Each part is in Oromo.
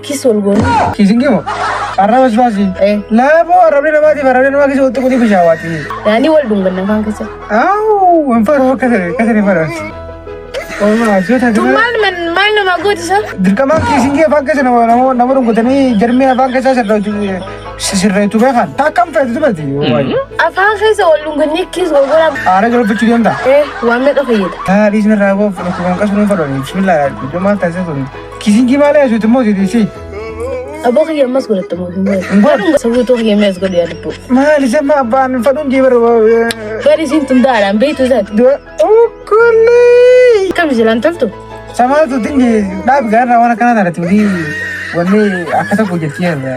Kiss wal goonu. Kiisingii moo? Arrabas baasi. Eh. Laaboo arrabni namaatiif arrabni namaa keessa walitti godhee bishaawaati. Yaani wal dhunganna afaan keessa. Aawuu hin faru akka ta'e akka ta'e hin faru. Oolmaa yoo taate Tun maal man maal namaa gooti isa? dirqamaan kiisingii afaan keessa nama nama nama dhungatanii jarmii afaan keessaa sirreetu beekan. Akkam feetu tubati. Afaan keessa wal dhungannee kiss wal godhaa. Aara galfachuu deemta. Eh waan meeqa fayyada? Taa dhiisni irraa boof dhukkuban qasuu hin fadhu. Bismillah iddoo maal taasisa kun. Kiisingii maal yaasuuti immoo siiti. Aboo kiyya ammas godhatta moo hin godhatu? Hin godhu. Sabuu too kiyya ammas godhu yaa lubbuu. Maal isa ma abbaan hin fadhuun jee bara. Bari isiin tun daadhaan beektu isaati. Ukkullee. Akkam jilaan toltu? Samaatu tinje dhaabi gaarraa waan akkanaa taanatti wanni wanni akka tokko jetti yaadda.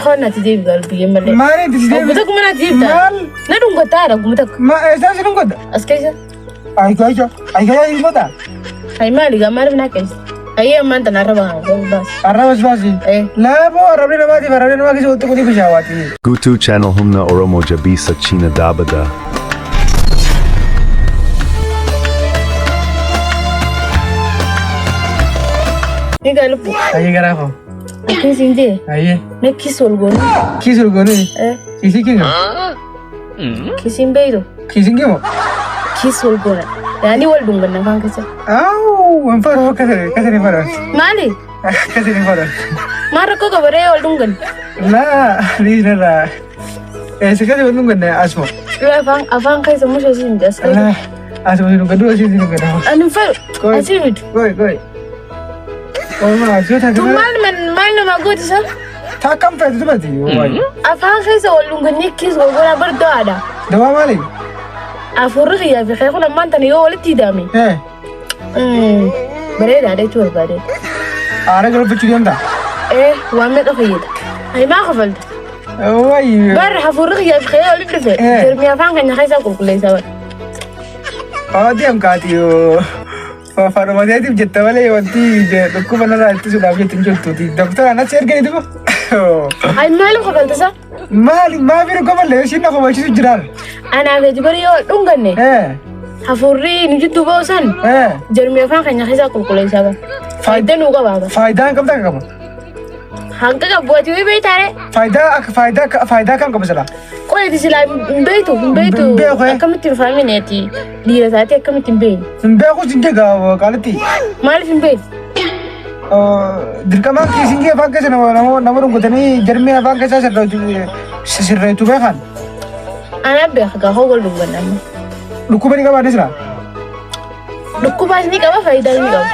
Koon ati deebi gaal biyyee malee. Maali itti si Obbo deebi? tokko mana ati deebita. Maal? Na dhungataa haadha guma takka. Ma eessaa si dhungadda? As keessa. Ayika ayika ayika yaa dhungadda? Hayi maali gaa maaliif naa keessa? Hayi ammaan tana arraba haa baas. Arrabas baasi. Eh. Laaboo arrabni namaatiif arrabni namaa keessa walitti godhee bishaawaati. Gutu channel humna Oromo Jabisa China Dabada. Ni gaa lubbu. Ayyee garaa koo. Akkin siin jee. Ayyee. Mee kiss wal goonu. Kiis ol goonee. Eh. Kiisii kinga. Kissiin beektu. Kiisiin kimo. Kiss wal goona. Yaani wal dhunganna afaan keessa. Aawuu hin faru akka ta'e akka ta'e hin faru. Maali? Akka ta'e hin faru. Maal rakkoo qabaree wal dhunganna? Laa dhiisni irraa. Eessa keessa wal dhunganne asuma. Laa afaan afaan keessa mushoo siin as keessa. Laa asuma si dhungadhu asii si dhungadhu. Ani hin fedhu. Koi. Asii miti. Koi koi. Oolmaa yoo taate Tun maal man maal namaa gooti isa? Akkam feetu tubati. Afaan keessa wal dhungannee kiss wal godhaa bar do'aadha. Dawaa maali? Afurri kiyyaa fi kee kun ammaan tana yoo walitti hidhame. Eh. Bareedaadha jechuu barbaade. Aara galfachuu deemta. Eh waan meeqa fayyada? Hayi maa kafalta? Wayi. Bar hafuurri kiyyaa fi kee walitti dhufe. Eh. Jarmii afaan keenya keessaa qulqulleessaa bar. Odeem kaati yoo. Farumateetiif jette malee wanti dhukkuba narraa ittisuudhaaf jettu hin jirtuuti. Doktara natti ergani duba. Hayi maaliif kafalta isa? Maali maafi dhukkuba malee ishiin na komachiisu jiraan. Anaaf ati bari yoo dhunganne Eh. hafuurri nu jidduu ba'u san Eh. jarmii afaan keenya keessaa qulqulleessaa bar. Faayidaa nuu qabaa bar. Faayidaa hin qabda qaba. Hanqa qabu ati wii beektaare. Faayidaa akka faayidaa faayidaa kam qaba silaa? Qoyati silaa hin beektu hin beektu Hin beeku, eh. akkamitti hin faamine ati dhiira taate akkamitti hin beekne Hin beeku sin jegaa qaalitti. maaliif hin beekne Dirqamaan kiisingii afaan keessa nama nama nama dhungatanii jarmii afaan keessaa sirreetu beekan. anaa beeka gaa hoo wal dhunganna amma Dhukkuba ni qabaanne silaa. dhukkubaas ni qaba faayidaas ni qaba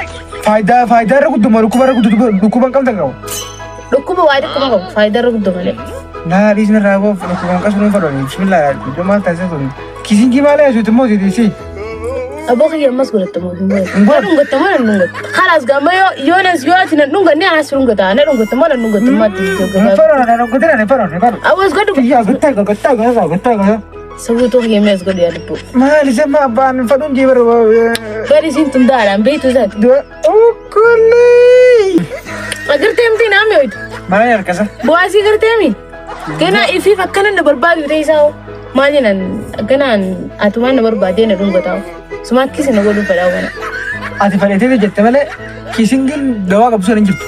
Faayidaa faayidaa irra gudduma dhukkuba irra gudduma dhukkuba hin qabda qabu. dhukkuba waa xiqquma qabu faayidaa irra guddoo malee Naa dhiisni irraa boof dhukkuba hin qasuu hin fadhu. Bismillah iddoo maal taasisa kun. Kiisingii maal yaasuuti immoo siiti si. Aboo kiyya ammas godhatta moo hin godhatu Hin godhatu. na dhungatta moo na dhungatta kalaas gaama yoo yoo nas yoo ati na dhunganne anas dhungata na dhungatta moo na dhungatta moo ati Hin fadhu na dhungatina hin fadhu hin fadhu. Awas godhu Iyyaa guttaa guttaa guttaa guttaa guttaa. sabuu too kiyya ammas godhu yaa lubbuu Maal isa ma abbaan hin fadhuun jee bara. bari isiin tun daadhaan beektu isaati Ukkullee. Agartee miti naami hoytu. Maal harkasa? Bu'aasii gartee mi? Ganaa ifiif akkana na barbaadu ta'e isaa hoo? Maal jennan akkanaan atumaan na barbaadee na dhungataa hoo? Suma akkisi na godhuu fedhaa mana. Ati fadheetee jette malee kiisingiin dawaa qabdu sana hin jirtu.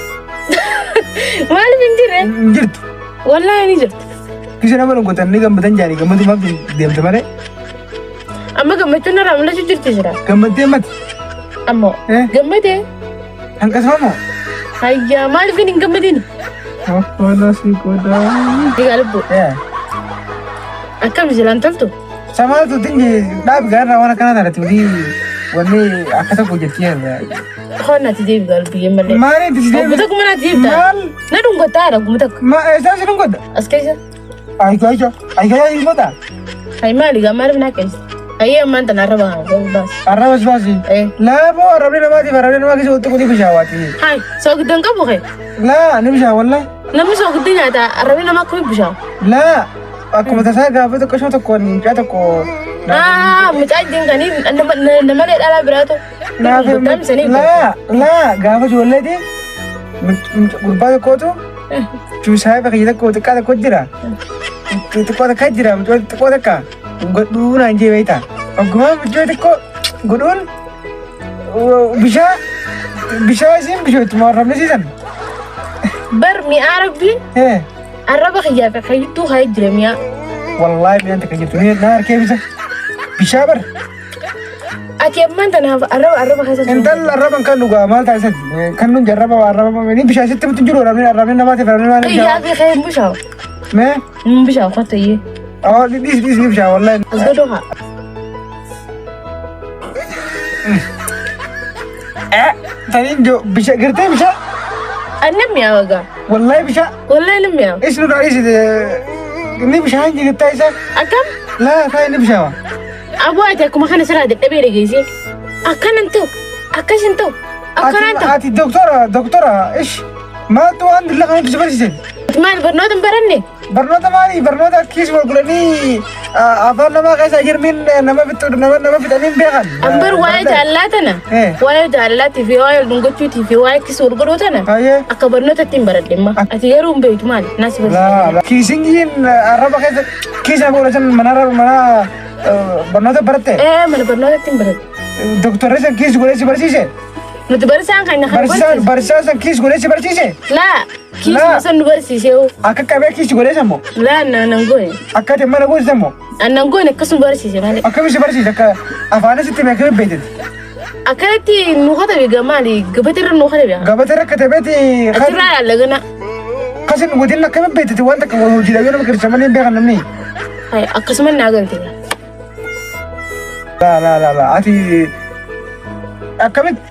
Maaliif hin jirre? Hin jirtu. Wallaahi ni jirti. Kisi nama dhungatan ni gammadan jaanii gammadumaaf deemte malee Amma gammachuun narraa mul'achuu jirti jira. gammaddee mati. Ammoo Eh? gammadee Hanqasfamoo? hayyaa maaliif hin gammadin? Okkola si godhaa. Egaa lubbuu akkam jilaan toltu? Samaatu tinje dhaabi gaarraa waan akkanaa taanatti wanni wanni akka tokko jetti yaadda. Koon ati deebi gaal biyyee malee. Maali itti si Obbo deebi? tokko mana ati deebita. Maal? Na dhungataa haadha guma takka. Ma eessaa si dhungadda? As keessa. Ayika ayika ayika yaa dhungadda? Hayi maali gaa maaliif naa keessa? Hayi ammaan tana arraba haa baas. Arrabas baasi. Eh. Laaboo arrabni namaatiif arrabni namaa keessa walitti godhee bishaawaati. Hayi soogidda hin qabu kee. Laa ni bishaa wallaahi. Namni soogidda nyaata arrabni namaa akkamitti bishaan? Laa akkuma tasaa gaafa tokko shoo tokko mucaa tokko. Ah mucaa ittiin kanii namalee dhalaa biraatu. Naaf laa laa gaafa ijoolleeti gurbaa tokkootu saayiba kiyya tokko xiqqaa tokko jira. Xiqqoo takka jira mucaa xiqqoo takka godhuu naan jee beektaa. Oggumaa mucaa xiqqoo godhuun bishaa bishaa isiin bishootuma warramni siisan. Bar mi'aa rabbiin Eh. arraba kiyyaa fi kayyittuu kaayee jira mi'aa. Wallaahi mi'aan takka jirtu. Mee na harkee bisa. Bishaa bar. Ati ammaan tanaaf arraba arraba keessa jiru. Intalli arraban kan dhugaa maal taasisan? Kan nun arraba arraba ni bishaan sitti mutu jiru arrabni arrabni namaatiif arrabni maal Kiyyaa fi kayyeen bishaa. Mee? Nun bishaa uffata iyyee. Oh, dhiis dhiis ni bishaan wallaahi. As godhoo haa. Eh, taniin jo bishaan gartee bishaan. Annan mi'aawa gaa. Wallaahi bishaan. Wallaahi nan mi'aawa. Is nurraa dhiisi ni bishaan jirtaa isa. Akkam? Laa kaa inni bishaan. Aboo ati akkuma kana sirraa dadhabee dhageessee. Akkanan ta'u, akkas hin ta'u, akkanaan ta'u. Ati doktora doktora ish maaltu waan dilla kanatti si barsiise? Ati maal barnoota hin baranne? Barnoota maali? Barnoota kiis wal godhanii afaan namaa keessa jirmiin nama fixu nama nama fixanii hin beekan. Ambar waa'ee jaalalaa tana, Eh. waa'ee jaalalaatii fi waa'ee wal dhungachuutii fi waa'ee kiis wal godhuu tana Baay'ee. akka barnootatti hin baradhe imma. Ati garuu hin beektu maali? Naas Laa barsiisa. laa. Kiisingiin arraba keessa kiisa godhatan mana mana barnoota baratte. Ee mana barnootatti hin baradhe. Doktorri san kiis godhee si barsiise. Nuti barsiisaan kan kan Barsiisaan barsiise. barsiisaan san kiis godhee si barsiise. Laa kiisuma Laa. san nu barsiise hoo. Akka qabee kiis godhee sammoo. Laa nan goone. Akka ati mana goone sammoo. Annan goone akkasuma barsiise malee. Akkamitti si barsiise akka afaanis itti meeqa beektetti. Akkanatti nu katabe gaa maali gabateerra nu katabe. Gabatee rakka tabeeti. Achirraa ilaalla gana. Kasin godin akkamitti beektetti waan takka hojiidha yoo nama kirsa malee hin beekan namni. Hai akkasuma naa galte. Laa laa laa laa ati akkamitti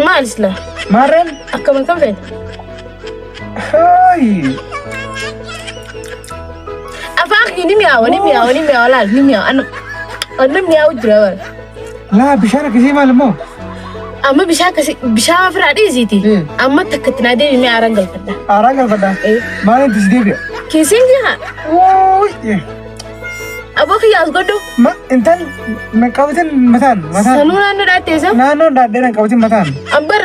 Maal isla maarreen akkama kam feete. haayi Afaan kiyya ni mi'aawa ni mi'aawa ni mi'aawa laal ni mi'aawa anna anna mi'aawu jira bara. laa bishaan akkasii maal immoo Amma bishaan akkasii bishaan ofirraa dhiisiiti. Mm. Amma takka itti naa deebi mi'a aaraan galfadha. Aaraan galfadha Eh. maal itti si deebi'a Kiisiin jira. Wuuy. Aboo kiyya as godhu. Ma intal na qabatin mataan mataan Sanuu naannoo dhaatteessa. naannoo dhaadhee na qabatin mataan Ambar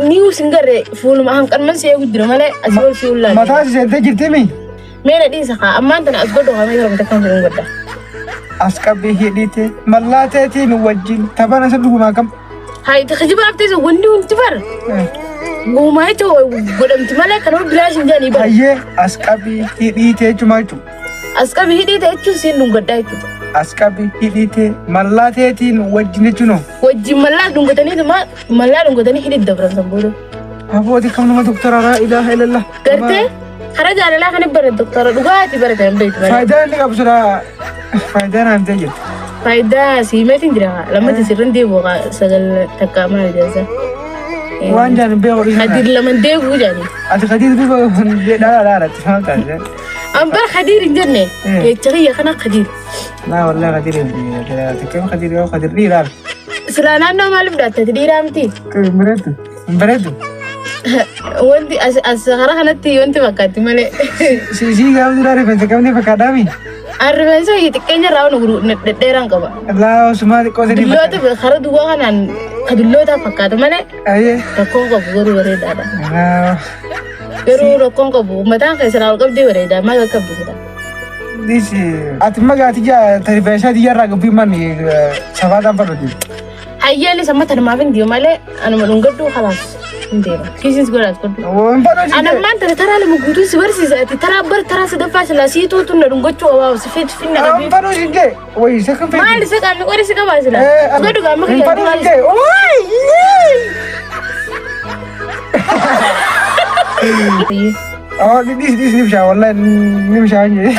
ni usin garre fuuluma hanqalman si eegu jira malee asii ol si ullaale. Mataa si seentee jirti mi? Mee na dhiisa kaa ammaan tana as godhu haa mee torba takkaan fedhan godha. As qabbii hidhiite mallaa teetiin wajjin taphaan isa dhugumaa kam. Haa itti kijibaaf teessa wanni hundi bar guumaa jechuun godhamti malee kan ol bilaash hin jedhanii bar. Hayyee as qabbii hidhiite jechuun jechuudha. As qabi hidhiite jechuun siin dhungadhaa jechuudha. As qabbii hidhiite mallaa teetiin wajjin jechuun. Wajjin mallaa dhungataniituma mallaa dhungatanii hidhii dabran san booda. Abooti kam nama doktora laa ilaaha illallah. Gartee karaa jaalalaa kana bara doktora dhugaati barate hin beektu malee. Faayidaa inni qabu sura faayidaa naan ta'e jirti. Faayidaa siimeetiin jira lamatti sirrin deebi'u sagal takka maal jedhasa. Waan jaan hin beeku dhiisana. Hadiir lama deebi'u jedhani. Ati khadiir duuba dhaala dhaala itti maal taate. An bara Khadiir hin jenne Eh. jecha kiyya kana Khadiir. Laa wallahi khadiir hin khadiir yoo khadiir dhiiraa. Silaa naannoo maaliif dhaattate dhiiraa miti? Hin bareedu. Hin bareedu. Wanti as as karaa kanatti wanti fakkaatti malee. Si si gaafa duraa rifeensa qabni fakkaadhaami. An rifeensa kiyya xiqqeenya irraa waan guru dhedheeraan qaba. Laa osumaa xiqqoo sadii Dulloota karaa duwwaa kanaan ka dullootaa fakkaata malee Ayyee. rakkoon qabu garuu bareedaadha. Laa Garuu rakkoon qabu mataan keessan ol qabdee bareeda maal akka qabdu Dhisi. Ati magaati jaa rifeensa xiyyaarraa gabbii manni safaadhaan fadhati. Hayyaanis amma tanumaaf hin deemu malee anuma dhungadhu khalaas hin deema. Kiisiin godhaas godhu. Hin fadhati. Ana ammaan tana taraa lama guutuu si barsiisa ati taraa bar taraa sadaffaa silaa siituu tun na dhungachuu obaa si fit finna Hin qabii. fadhu sin jee. Wayi isa kan fedhu. Maal isa qaamni qori si qabaa silaa. Godhu qaama Hin kiyya fadhu sin maal jee. Wayi. Oh, dhisi dhisi ni bishaan wallahi ni bishaan jee.